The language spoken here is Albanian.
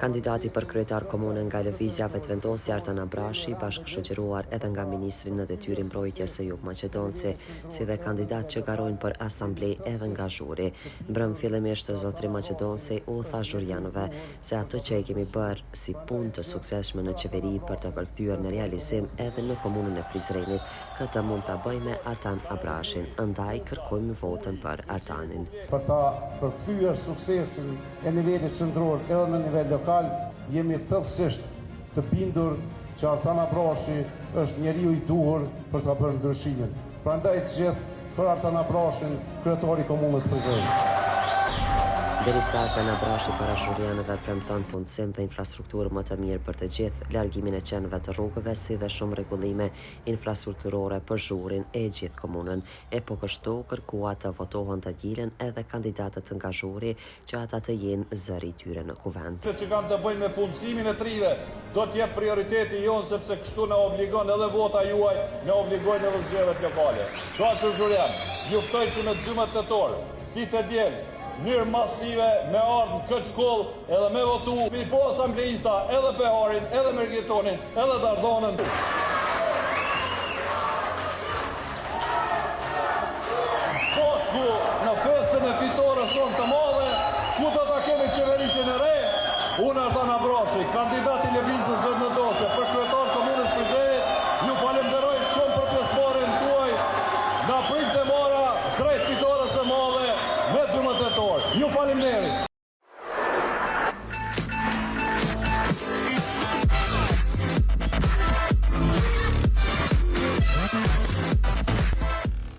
Kandidati për kryetar komune nga Lëvizja Vetëvendosje Artan Abrashi, bashkëshoqëruar edhe nga ministri në detyrë i Mbrojtjes Ejup Maqedonci, si dhe kandidatë që garojnë për asamble edhe nga Zhuri. Mbrëmë fillimisht zotëri Maqedonci u tha zhurjanëve se atë që e kemi bërë si punë të suksesshme në qeveri për të përkthyer në realizim edhe në komunën e Prizrenit, këtë mund ta bëjmë me Artan Abrashin, andaj kërkojmë votën për Artanin. Për ta përkthyer suksesin e nivelit qendror edhe në nivel lokal, jemi thellësisht të bindur që Artan Abrashi është njeriu i duhur për ta bërë ndryshimin. Prandaj të gjithë për Artan Abrashin, kryetar i Komunës Prizrenit. Derisa Artan Abrashi para zhurjanëve premton punësim dhe infrastrukturë më të mirë për të gjithë, largimin e qenve të rrugëve si dhe shumë rregullime infrastrukturore për Zhurin e gjithë komunën. E po kështu kërkua të votohen të dielën edhe kandidatët nga Zhuri që ata të jenë zëri i tyre në Kuvend. Që kanë të bëjnë me punësimin e të rinjve, do të jetë prioriteti jonë sepse kështu na obligon edhe vota juaj, na obligojnë edhe zgjedhjet lokale. Dashur zhurjan, ju ftoj që me 12 tetor, ditë e diel, mënyrë masive me ardhë në këtë shkollë edhe me votu, mi po asambleista edhe Beharin, edhe Mergetonin, edhe Dardonën. Bashku në festën e fitores sonë të madhe, ku do ta kemi qeverisjen e re, unë Artan Abrashi, kandidat i Lëvizjes Vetëvendosje për kryetar komunës Prizrenit, ju falenderoj shumë për pjesëmarrjen tuaj. Na priftë e mara drejt fitores së madhe me 12 tetor. Ju faleminderit.